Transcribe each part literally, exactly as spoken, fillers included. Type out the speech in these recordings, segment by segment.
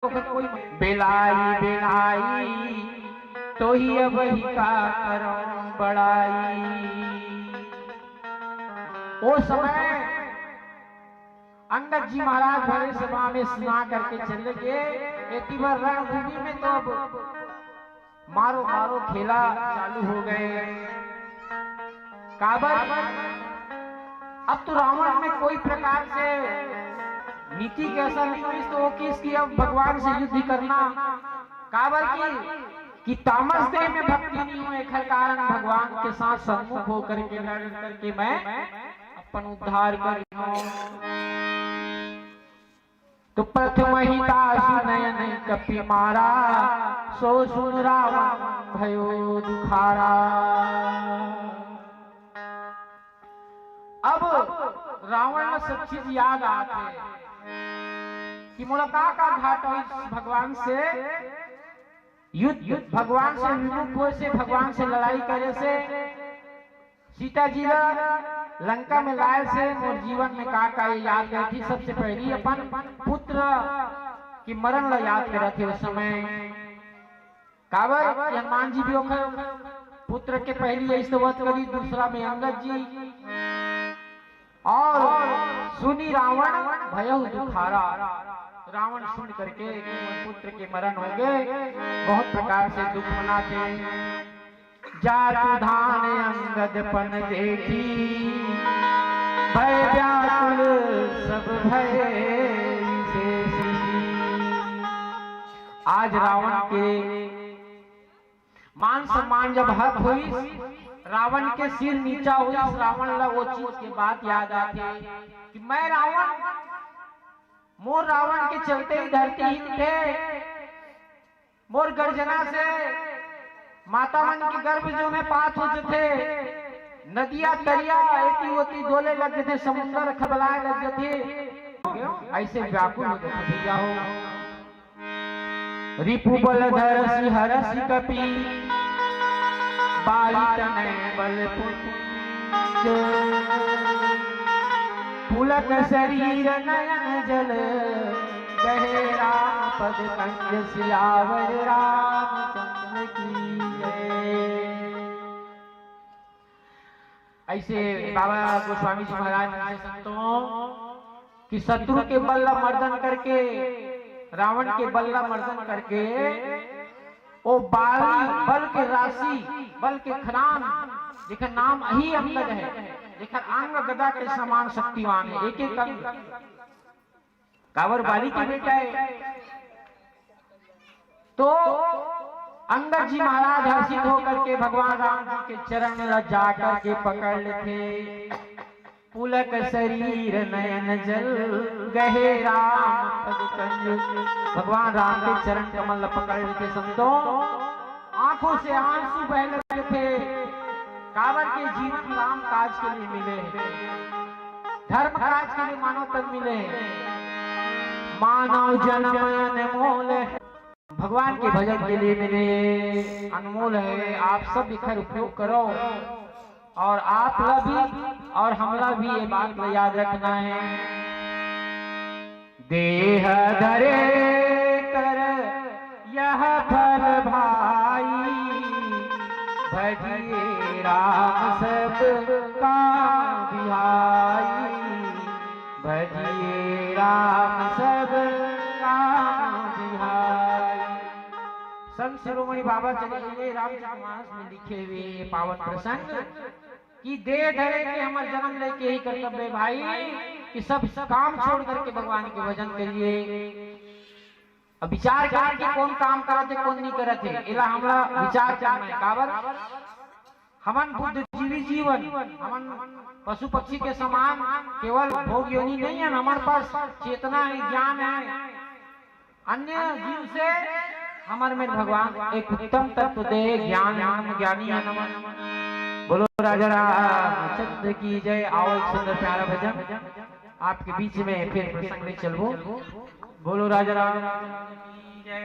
ओकर कोई बेलाई, बेलाई, तो ही अब ही का करौं बड़ाई। ओ समय अंगद जी महाराज भरे सभा में सुना करके चले गए। एती बर रणभूमि में तो अब मारो मारो खेला चालू हो गए। काबर अब तो रावण में कोई प्रकार से नीति के असर नहीं होइस, तो वो किस की अब भगवान से युद्ध करना। काबर की कि तामस देह में भक्ति नहीं हो, एकर कारण भगवान के साथ सम्मुख होकर के लड़ करके मैं अपन उद्धार कर हूँ। तो प्रथम ही तासु नयन कपि मारा, सो सुन रावण भयो दुखारा। अब रावण ला सब चीज याद आथे कि मोला का का घाटा होइस भगवान से युद्ध, भगवान से विमुख होए से, भगवान से लड़ाई करे से, सीता जी ला लंका में लाए से मोर जीवन में का का ये याद करत ही। सबसे पहली अपन पुत्र की मरण ला याद करत ही। उस समय काबर हनुमान जी भी ओखर पुत्र के पहली ऐसे वध करी, दूसरा में अंगद जी, और सुनी रावण भयउ दुखारा। रावण सुन करके कि मोर पुत्र के मरण हो गए, बहुत प्रकार से दुख मनाथे। जातु धान अंगद पन देखी, भय व्याकुल सब भय विशेषी। आज रावण के मान सम्मान जब हत होइस, रावण के सिर नीचा होइस, रावण ला वो चीज के बात याद आथे कि मैं रावण, मोर रावण के चलते ही धरती हिलथे, मोर गर्जना से माता मन के गर्भ जो में पात हो जथे, नदिया तरिया एती ओती डोले लग जथे, समुंदर खबलाए लग जथे, ऐसे व्याकुल हो जथे भैया हो। रिपु बल धरसि हरसि कपि, बाली तनय बल पुंज। पुलक शरीर नयन जल, बहे राम पद कंज। सियावर रामचंद्र की जय। ऐसे बाबा गोस्वामी जी महाराज जी संतों कि शत्रु के बल ला मर्दन करके, रावण के बल ला मर्दन करके, ओ बाली बल के राशि, बल के खदान, जेकर नाम अही अंगद है, जेकर अंग गदा के समान शक्तिवान है, एक एक अंग। काबर बाली के बेटा है। तो अंगद जी महाराज हर्षित होकर के भगवान राम जी के चरण ला जा करके पकड़ लेथे। पुलक शरीर नयन जल, गहे राम पद कंज। भगवान राम के चरण कमल ला पकड़ लेथे संतों, आंखों से आंसू बह लगे थे। काबर के जीवन राम काज के लिए मिले हे, धर्म काज के लिए मानव तन मिले हे। मानव जन्म अनमोल है, भगवान के भजन के लिए मिले, अनमोल है। आप सब एकर उपयोग करो और आप ला भी और हमला भी ये बात ला याद रखना है। देह धरे कर यह फल भाई, भजिए राम सब काम बिहाई। भजिए राम सब काम बिहाई। संत शिरोमणि बाबा चले गए रामचरित मानस में लिखे हुए ये पावन प्रसंग कि देह धरे के हमर जन्म लेके ही कर्तव्य भाई कि सब काम छोड़ करके भगवान के भजन करिए। अब विचार करन कि कौन काम करत हे, कौन नहीं करत हे, एला हमला विचार करना है। काबर हमन बुद्ध जीवी जीवन, हमन पशु पक्षी के समान केवल भोग योनि नहीं है, हमर पास चेतना है, ज्ञान है, अन्य जीव से हमर में भगवान एक उत्तम तत्व दे, ज्ञान, ज्ञानी है हमन। बोलो राजा रामचंद्र की जय। आओ एक सुंदर प्यारा भजन आपके बीच में फिर प्रसंग में चलबो। बोलो राजा राम की जय।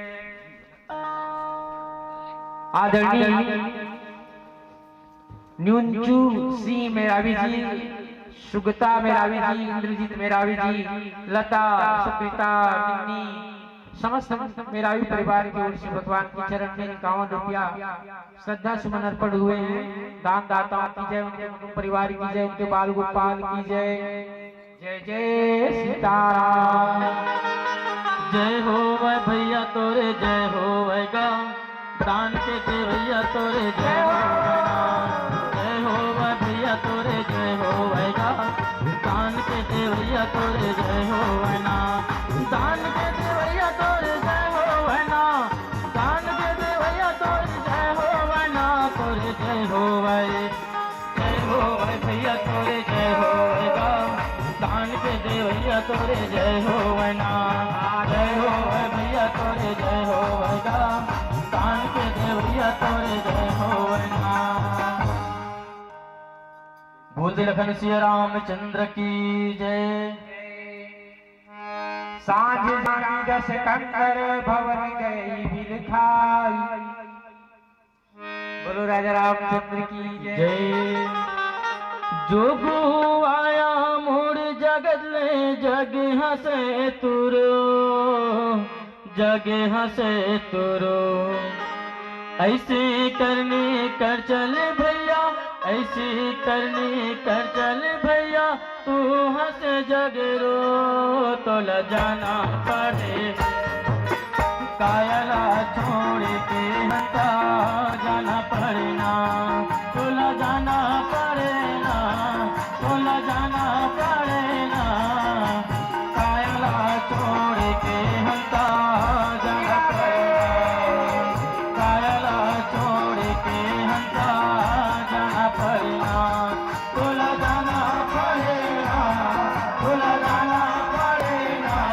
आदरणीय न्यूंचू सिंह मेरावी जी, सुगता मेरावी जी, इंद्रजीत मेरावी जी, लता, सुप्रीता, मिन्नी, समस्त मेरावी परिवार की ओर से भगवान के चरण में इक्यावन रुपया श्रद्धा सुमन अर्पण हुए हैं। दान दाताओं की जय, उनके कुटुंब परिवार की जय, उनके बाल गोपाल की जय। जय जय सीताराम। जय होवै भैया तोरे जय होवै गा, दान के देवैया तोरे जय होवै ना। जय होवै भैया तोरे जय होवै गा, दान के देवैया तोरे जय होवै ना। दान के देवैया तोरे जय होवै ना, दान के देवैया तोरे जय होवै ना, तोरे जय होवै। जय होवै भैया तोरे जय होवै गा, दान के देवैया तोरे जय होवै ना। जय होवै भैया तोरे जय होवै गा, दान के देवैया तोरे जय होवै ना। बोल दे लखन सिया रामचंद्र की जय। सांझ जानी दस कंकर भवन गई बिलखाई। बोलो राजा रामचंद्र की जय। जय। जोगू आया मोर जगत ले जग हंसे तुरो, जग हंसे तुरो। ऐसी करनी कर चल भैया, ऐसी करनी कर चल भैया, तू हंस जग रो। तोला जाना पड़े कायला छोड़ के हंता जाना पड़े ना, तोला जाना पड़े ना, तोला जाना पड़े ना। कायला छोड़ के हंता जाना पड़े ना, कायला छोड़ के हंता जाना पड़े ना। तोला जाना पड़े ना, तोला जाना पड़े ना।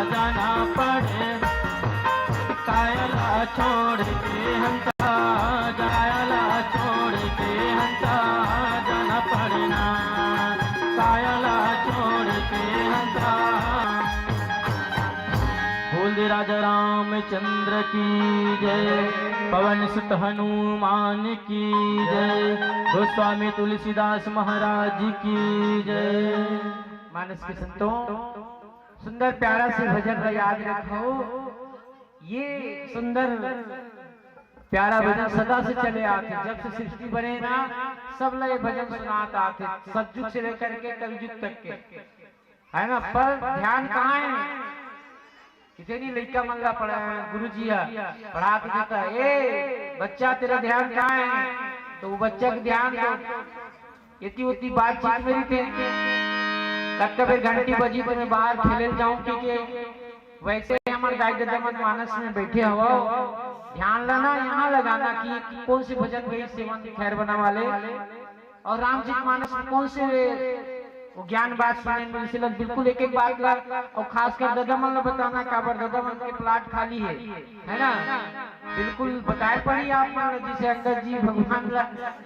जाना पड़े, कायला छोड़ के हंसा, कायला छोड़ के हंसा, जाना पड़ना, कायला छोड़ के हंसा। बोल दे राजा रामचंद्र की जय, पवन सुत हनुमान की जय, गोस्वामी तुलसीदास महाराज की जय। मानस के संतों, सुंदर प्यारा से भजन ला याद रखो। ये सुंदर प्यारा भजन सदा से चले आथे, जब से सृष्टि बने ना, सब ला ये भजन सुनात आथे, सतयुग से लेकर के कलयुग तक के, है ना। पर ध्यान कहाँ है? कितनी लइका मन ला पढ़ा, गुरुजी ह पढ़ा के देता, "ए बच्चा, तेरा ध्यान कहाँ है?" तो वो बच्चा के ध्यान तो एती ओती बातचीत में रहिथे। कतका बेर घंटी बजी तो मैं बाहर खेले जाऊं, क्योंकि वैसे ही हमारे दाई ददा मन मानस में बैठे हवो, ध्यान लाना, यहाँ लगाना कि कौन से भजन गई सेवन खैर बना वाले और रामचरित मानस में कौन से वो ज्ञान बात सुने मिलथे, बिल्कुल एक एक बात ला, और खासकर ददा मन ला बताना, काबर ददा मन के प्लाट खाली है, है ना? बिल्कुल बताए पड़ी आप मन ला, जैसे अंगद जी भगवान ला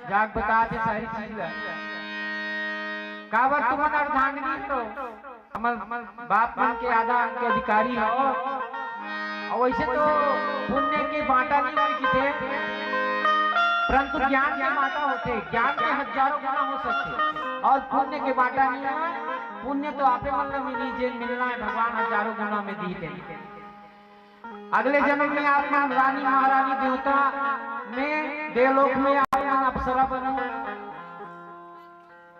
जाग बताथे सारी चीज ला। काबर तुमन अर्धांगिनी तो हमर बाप मन के आधा अंग के अधिकारी हो। और वैसे तो पुण्य के बांटा नहीं होई किथे, परंतु ज्ञान के बांटा होथे। ज्ञान के हजारों गुना हो सकथे और पुण्य के बांटा नहीं होय। पुण्य तो आपे मन ला मिली, जेन मिलना है, भगवान हजारों गुना में दी दे। अगले जन्म में आप मन रानी महारानी देवता में, देवलोक में आप मन अप्सरा बनो।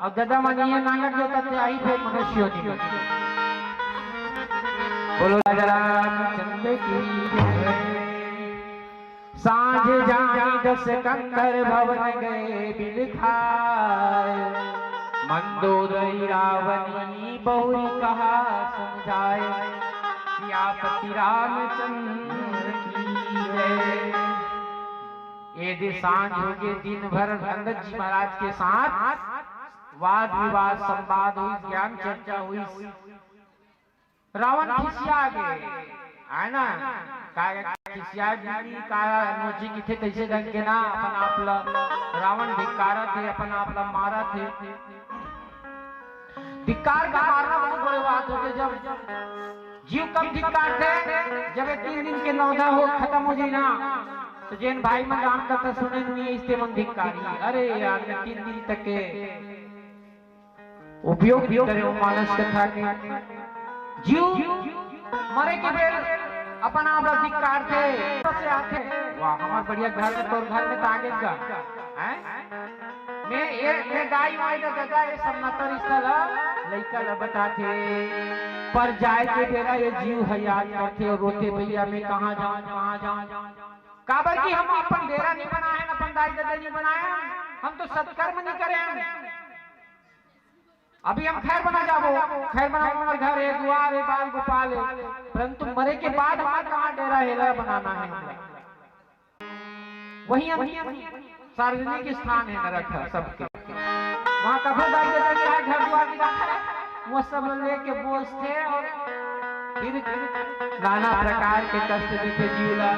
और ददा मन ये नांगट देवता थे, आई फिर मनुष्य योनि में। बोलो राजा रामचंद्र की जय। सांझ जानी दस कंकर भवन गए बिलखाए, मंदोदरी रावणी बहुरी कहा समझाए। सियापति रामचंद्र की जय। ये दे सांझ हो गए, दिन भर अंगद जी महाराज के साथ वाद विवाद संवाद हुई, ज्ञान चर्चा हुई। रावण खिसिया गे, है ना? का खिसिया गे, का नोची किथे तैसे ढंग के ना अपन आप ला रावण धिक्कारत हे, अपन आप ला मारत हे। धिक्कार के मारना बहुत बड़े बात होथे। जब जीव कब धिक्कारथे? जब ये तीन दिन के नौधा हो खत्म हो जाए ना, तो जेन भाई मन राम कथा सुने नहीं, इसते मन धिक्कारी। अरे यार, मैं तीन दिन तक के उपयोग भी करे हो मानस कथा के। जीव मरे के बेर अपन आप ला धिक्कारथे, से आथे, "वाह, हमार बढ़िया घर में, तोर घर में तो आगे का, हैं?" मैं ये, मैं दाई माई का ददा, ये सब नाता रिश्ता ला लइका ला बताथे। पर जाए के बेरा ये जीव ह याद करथे और रोथे, "भैया, मैं कहाँ जाऊँ, कहाँ जाऊँ?" काबर कि हम अपन डेरा नहीं बनाए हैं, अपन दाई ददा नहीं बनाए हैं, हम तो सत्कर्म नहीं करे हैं। अभी हम खैर बना जाबो, खैर बना, हमर घर है, दुआर है, बाल गोपाल है, परंतु मरे के बाद हमार कहाँ डेरा हेला बनाना है हमला। वही हम सार्वजनिक स्थान है, नरक है सबके। वहाँ कभू दाई ददा के घर दुआर नहीं रखा है, वो सब लेके बोझथे और फिर नाना प्रकार के कष्ट देथे जीव ला।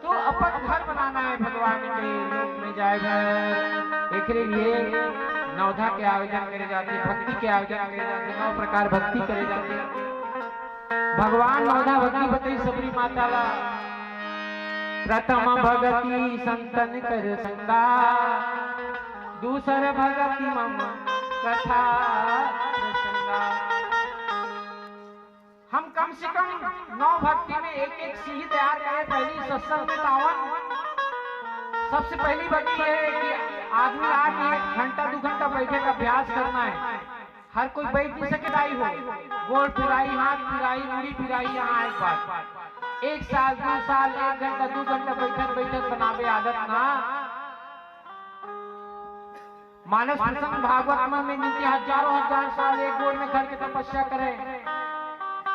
तो अपन घर बनाना है भगवान के लोक में जाए बर, एकरे लिए नवधा के आयोजन करे जाथे, भक्ति के आयोजन करे जाथे, नौ प्रकार भक्ति करे जाथे। भगवान नवधा भक्ति बताई सबरी माता ला। प्रथम भगति संतन कर संगा, दूसर भगति मम कथा प्रसंगा। हम कम से कम नौ भक्ति में एक एक सीढ़ी तैयार करें, पहली सत्संग में तो आवन। सबसे पहली भक्ति है कि आदमी आके एक घंटा, दो घंटा बैठे का अभ्यास करना है। हर कोई बैठ नहीं सके, दाई हो, गोड़ पिराई, हाथ पिराई, मुड़ी पिराई, यहाँ एक बार एक साल, दो साल, एक घंटा, दो घंटा बैठत बैठत बनावे आदत ना। मानस प्रसंग भागवत में मिलती, हजारों हजार साल एक गोड़ में खड़ के तपस्या करे।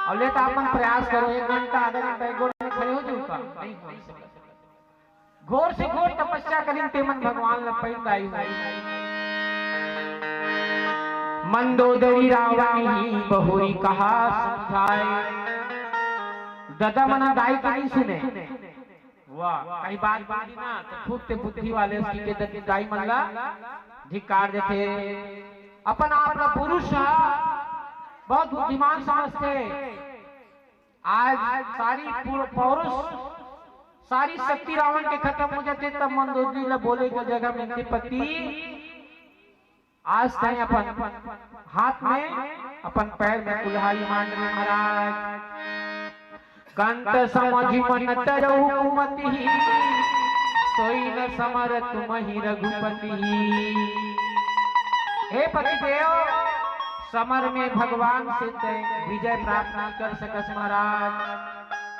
और ले तो अपन प्रयास करो, एक घंटा, आधा घंटा एक गोड़ में खड़े हो जाओ का? नहीं हो सकता। घोर से घोर तपस्या करिन, ते मन भगवान ला पाइन दाई हो। मंदोदरी रावणी बहुरी कहा समझाए, ददा मन ह दाई के नहीं सुने। वाह, कहीं बात बोली ना तो खूब ते बुद्धि वाले उसकी के ददा दाई मन ला धिक्कार देथे। अपन आप ला पुरुष ह बहुत बुद्धिमान समझथे। आज सारी पु-, पौरुष, सारी शक्ति रावण के खत्म हो जाथे, तब मंदोदरी ला बोले के जगह मिलथे, पति, आज तैं अपन हाथ में, अपन पैर में कुल्हाड़ी मांड ले महाराज। कंत समझि मन तरहु कुमति, सोई न समर तुमहि रघुपति। हे पतिदेव, समर में भगवान से तैं विजय प्राप्त नहीं कर सकस महाराज।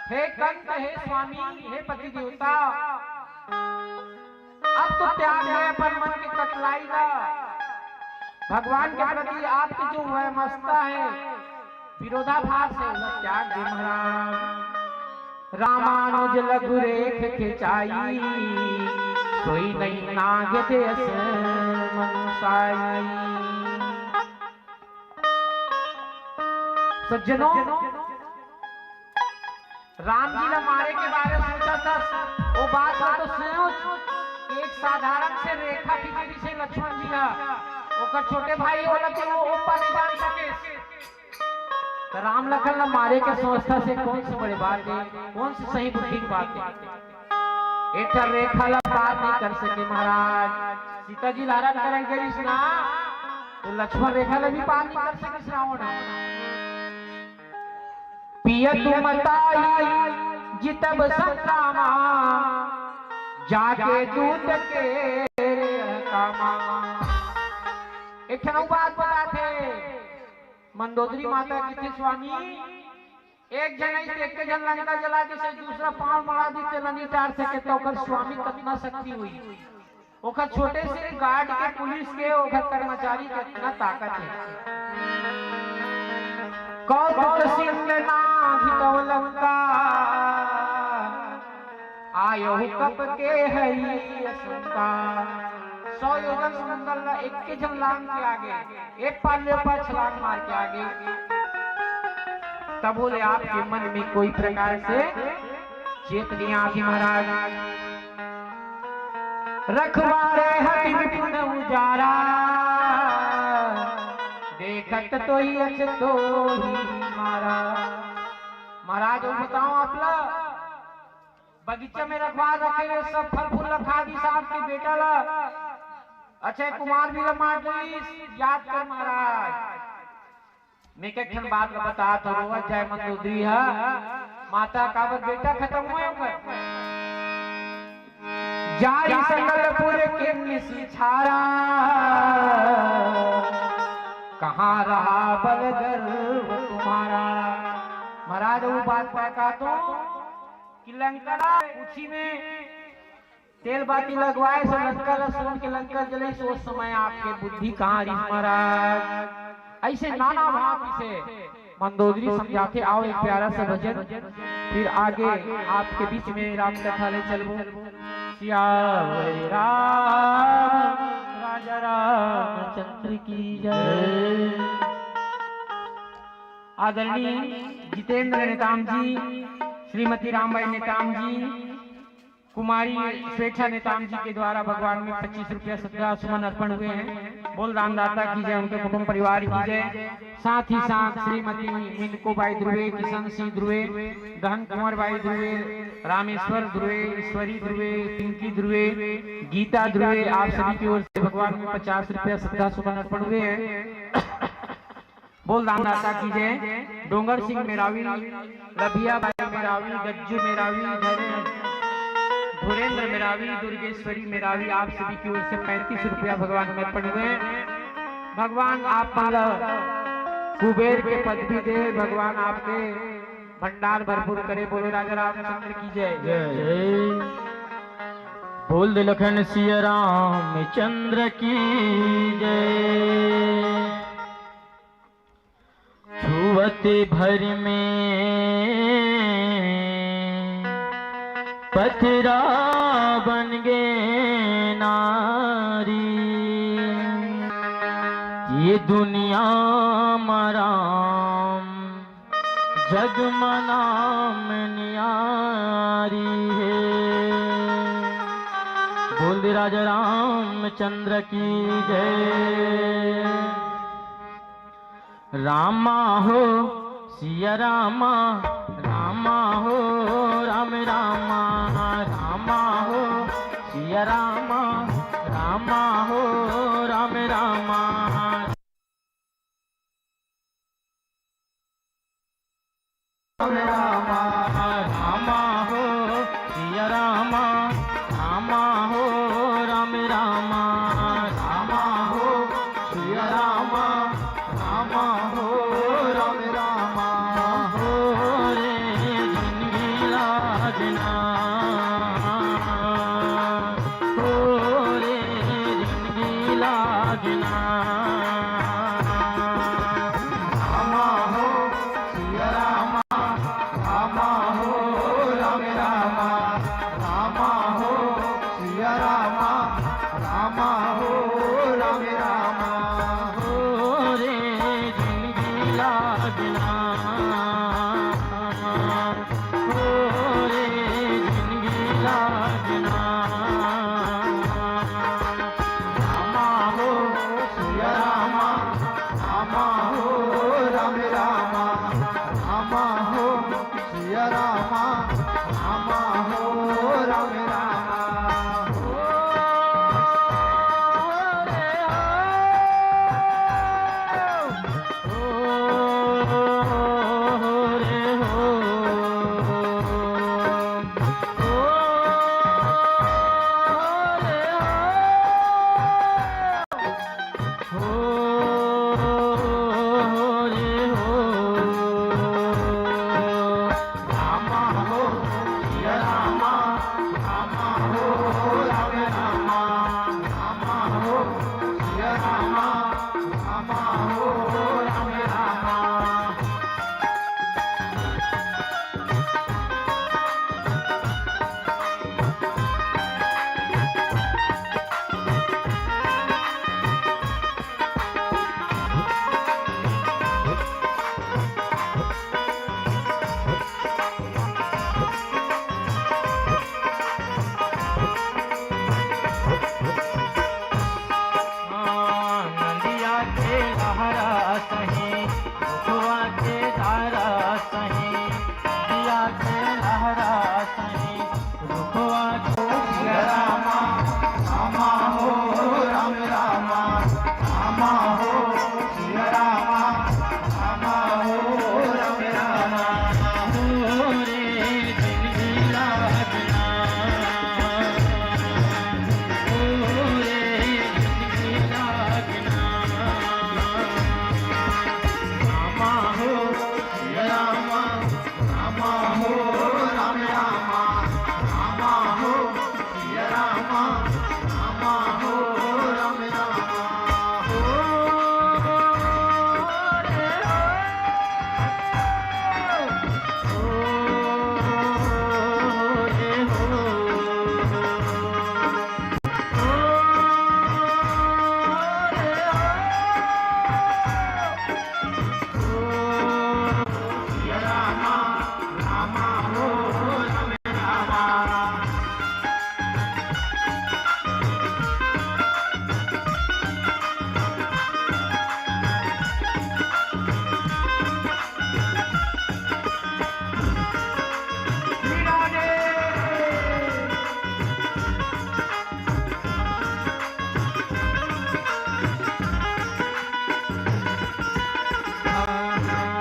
हे कंत, हे स्वामी, हे पति देवता, अब तो त्याग दे अपन मन के कठिनाई ला। भगवान के प्रति आपकी जो वैमनस्यता है, विरोधाभास है, वो त्याग दे महाराज। रामानुज लघु रेख खेचाई, सोई नहीं नाग देस मनुसाई। सज्जनों, राम जी ला मारे के बारे सोचत हस, वो बात ला तो सोच। एक साधारण से रेखा खींचे से लक्ष्मण जी ला, ओकर छोटे भाई होला तो वो ओपा नहीं जान सके। तो राम लखन ला मारे के सोचता से कौन से बड़े बात है, कौन से सही बुद्धि की बात है? एक ठन रेखा ला पार नहीं कर सके महाराज। सीता जी ला हरण करे गइस ना, तो लक्ष्मण रेखा ला भी पार नहीं कर सके रावण। पिय तुम ताई जितब संग्रामा, जाके दूत के रे कामा। एक ठन अउ बात बताथे, मंदोदरी माता कथे, स्वामी, एक झन अइसे एक झन लंका जला दिस, दूसरा पांव मड़ा दिस, तेला नहीं टार सके, तो ओकर स्वामी कतना शक्ति हुई। ओकर छोटे से गार्ड के, पुलिस के, ओकर कर्मचारी के इतना ताकत है। कौतुक सिंह नाग तव लंका, आयो कप के हरी आशंका। सौ योजन समुंदर ला एक के झन लांग के आगे, एक पार ले पार छलांग मार के आगे। तब बोले आपके मन में कोई प्रकार से चेत नहीं आती महाराज। रखवारे हटि विपुल उजारा, देखत तो ही अच तो ही मारा। महाराज, वो बताओ आप ला, बगीचा में रखवार रखे हुए सब फल फूल ला खा दिस, आपके बेटा ला अक्षय कुमार भी ला मार दिस। याद कर महाराज, मैं एक ठन बात ला बतात हंव, रोवत जाय मंदोदरी ह। माता काबर बेटा खतम होय ओकर। जारि सकलपुर किन्निसि छारा, कहाँ रहा बल गर्व तुम्हारा। महाराज, वो बात मैं कहता हूँ कि लंका पूछी में तेल बाती लगवाए से लंका ला सोन के लंका जले, सोच समय आपके बुद्धि कहाँ रही महाराज। ऐसे नाना भांति से मंदोदरी समझाथे। आओ एक प्यारा सा भजन, फिर आगे आपके बीच में राम कथा ले चलबो। सियावर राम राजा रामचंद्र की जय। आदरणीय जितेंद्र नेताम जी, श्रीमती रामबाई नेताम जी, कुमारी स्वेच्छा नेताम जी के द्वारा भगवान में पच्चीस रुपया श्रद्धा सुमन अर्पण हुए हैं। बोल दानदाता की जय, उनके कुटुंब परिवार की जय। साथ ही साथ श्रीमती मिनको बाई ध्रुवे, किशन सिंह ध्रुवे, धन कुंवर बाई ध्रुवे, रामेश्वर ध्रुवे, ईश्वरी ध्रुवे, पिंकी ध्रुवे, गीता ध्रुवे, आप सभी की ओर से भगवान में पचास रुपया श्रद्धा सुमन अर्पण हुए हैं। बोल दानदाता की जय। डोंगर सिंह मेरावी, रबिया बाई मेरावी, गज्जू मेरावी, धरे-, धुरेंद्र मेरावी, दुर्गेश्वरी मेरावी, आप सभी की ओर से पैंतीस रुपया भगवान में अर्पण हुए। भगवान आप मन ला कुबेर के पदवी दे, भगवान आपके भंडार भरपूर करे। बोलो राजा रामचंद्र की जय। जय। बोल दे लखन सिया रामचंद्र की जय। छुवत भर में पथरा बन गे नारी, ये दुनिया म राम जग म नाम नियारी हे। बोल दे राजा रामचंद्र की जय। रामा हो सिया रामा, रामा हो राम रामा, रामा हो सिया रामा, रामा हो राम रामा। राम राम, राम हो सिया राम, राम हो राम राम, राम हो सिया राम, राम हो राम राम। हो रे जिनगी लाजना, हो रे जिनगी लाजना। राम हो सिया राम, राम हो राम राम, राम हो सिया राम, राम हो राम राम। हो रे जिनगी लाजना, हो रे जिनगी लाजना। रामा हो सिया रामा, रामा हो राम रामा, रामा हो सिया रामा, रामा हो राम रामा। हो रे हो, हो रे हो। नंदिया के लहरा सही, रुखवा के धारा सही, नंदिया के लहरा सही, रुखवा के रामा, रामा हो राम रामा, रामा हो सिया रामा, रामा हो राम रामा। हो रे जिनगी लाजना, हो रे जिनगी लाजना। रामा हो सिया रामा, रामा हो राम रामा, रामा हो सिया रामा, रामा हो राम रामा। हो रे हो, हो रे हो।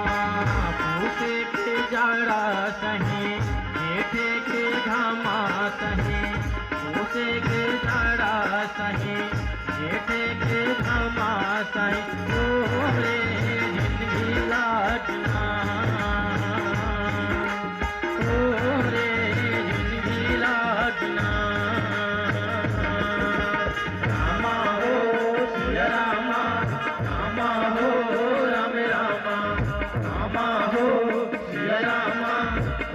पूसे के जाड़ा सही, जेठे के घामा सही, पूसे के जाड़ा सही, जेठे के घामा सही, तोरे जिनगी लाजना, तोरे जिनगी लाजना। रामा हो सिया रामा, रामा हो राम रामा, रामा हो सिया रामा,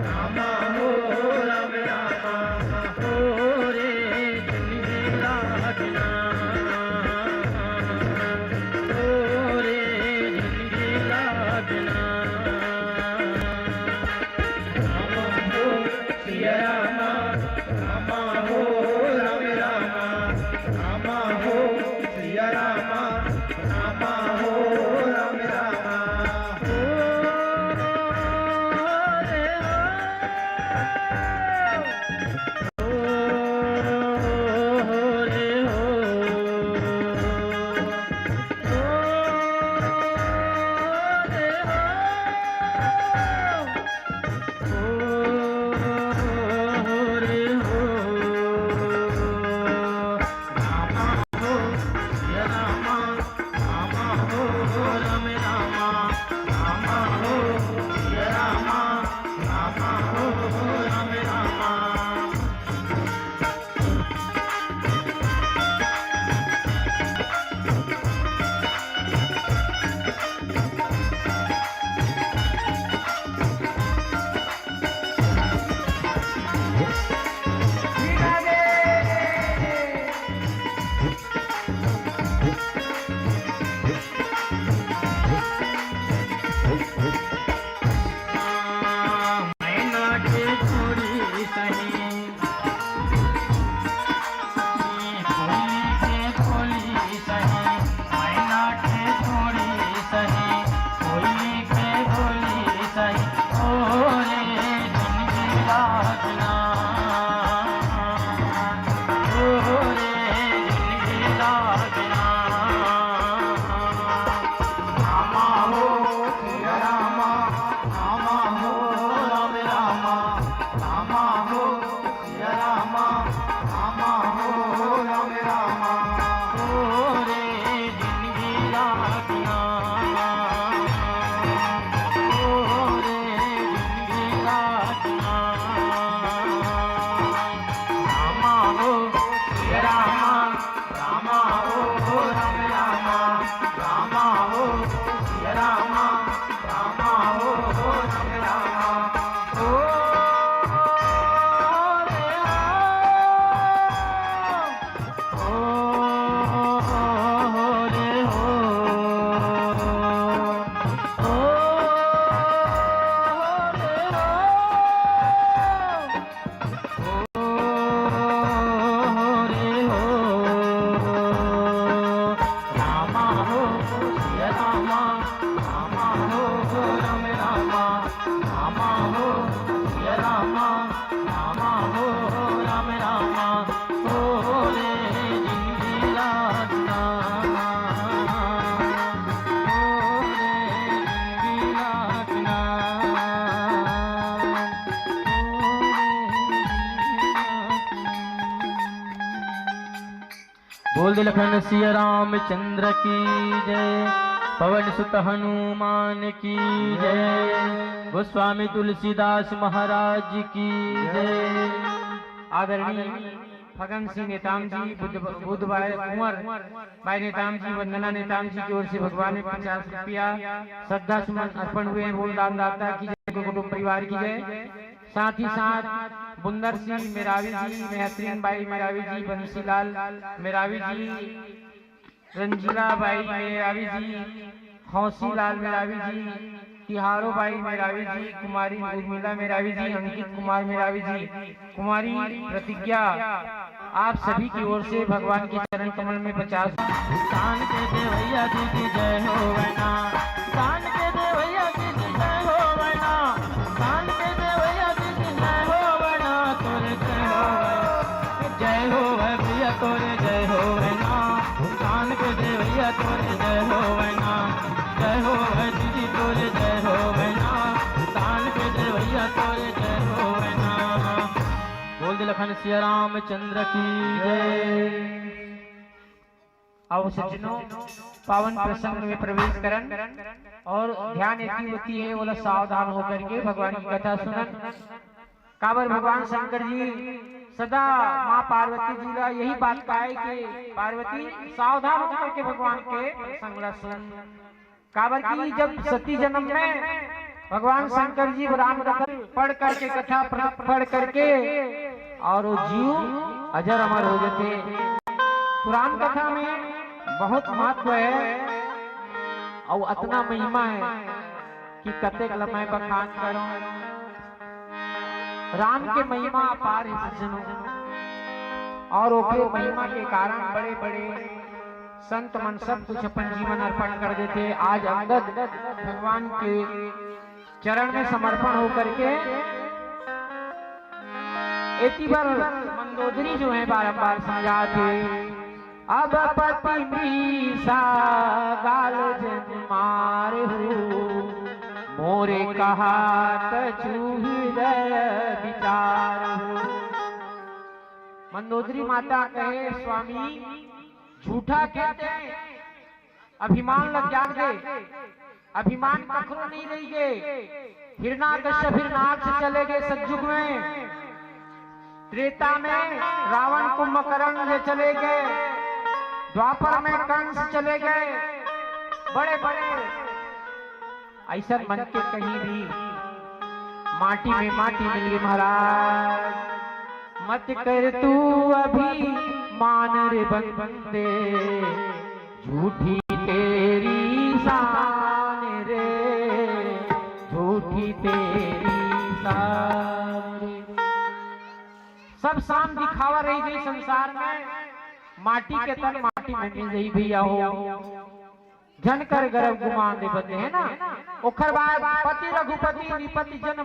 रामा हो राम रामा। हो सिया रामा, रामा हो राम रामा, हो रे जिंदगी लाजना, हो रे जिंदगी लाजना, हो रे जिंदगी लाजना। बोल दे लखन सिया रामचंद्र की जय, पवन सुत हनुमान की जय, गोस्वामी तुलसीदास महाराज की जय। आदरणीय फगन सिंह नेताम जी, बुद्ध, बुद्ध भाई कुंवर भाई नेताम जी, वंदना नेताम जी की ओर से भगवान में पचास रुपया श्रद्धा सुमन अर्पण हुए हैं। बोल दानदाता की जय, कुटुंब परिवार की जय। साथ ही साथ बुंदर सिंह मेरावी जी, मेहतरीन बाई मेरावी जी, बंसीलाल मेरावी जी, रंजीला बाई मेरावी जी, हौसी लाल मेरावी जी, तिहारो बाई मेरावी जी, कुमारी उर्मिला मेरावी जी, अंकित कुमार मेरावी जी, कुमारी प्रतिज्ञा, आप सभी की ओर से भगवान के चरण कमल में पचास। तान के देवैया जी की जय हो वैना, तान के देवैया जी की जय हो वैना, तान के देवैया जी की जय हो वैना, तोरे जय हो वैना, जय हो वै भैया तोरे जय हो वैना, तान के देवैया तोरे जय हो वैना, जय हो वै दीदी तोरे जय हो वैना, तान के देवैया तोरे जय हो वैना। बोल दे लखन सिया रामचंद्र की जय। आओ सज्जनों, पावन प्रसंग में प्रवेश करन और ध्यान एती ओती हे, ओला सावधान होकर के भगवान की कथा सुनन। काबर भगवान शंकर जी सदा माँ पार्वती जी ला यही बात कहे कि पार्वती, सावधान होकर के भगवान के प्रसंग ला सुन। काबर कि जब सती जन्म में भगवान शंकर जी राम कथा पढ़ करके, कथा प्र-, पढ़ करके, और वो जीव अजर अमर हो जाते। पुराण कथा में बहुत महत्व है और अतना महिमा है कि कतेक ल मैं बखान करूं। राम के महिमा अपार है सज्जनों, और ओकरे महिमा के कारण बड़े बड़े संत मन सब कुछ अपन जीवन अर्पण कर देथे। आज अंगद भगवान के चरण में समर्पण होकर के एती बर मंदोदरी जो है बारंबार समझात हे, अब पति मीसा गाल जन मारहु, मोरे कहात चूहिदय विचारहु। मंदोदरी माता कहे, स्वामी, झूठा कहते हैं, अभिमान ल त्याग दे, अभिमान कखरो नहीं रहिगे। हिरण्यकश्यप हिरणाक्ष चले गए सतयुग में, त्रेता में रावण कुंभकर्ण ये चले गए, द्वापर में कंस चले गए, बड़े बड़े ऐसन मन के कहीं भी माटी में माटी मिल गई महाराज। मत कर तू अभिमान रे बंदे, झूठी तेरी शान रे, झूठी तेरी शान रे। सब शान दिखावा रहिगे संसार में, माटी के तन माटी में मिल जाही भैया हो। झन कर गरब गुमान दे बंदे, है ना। ओखर बाद पति रघुपति निपति जन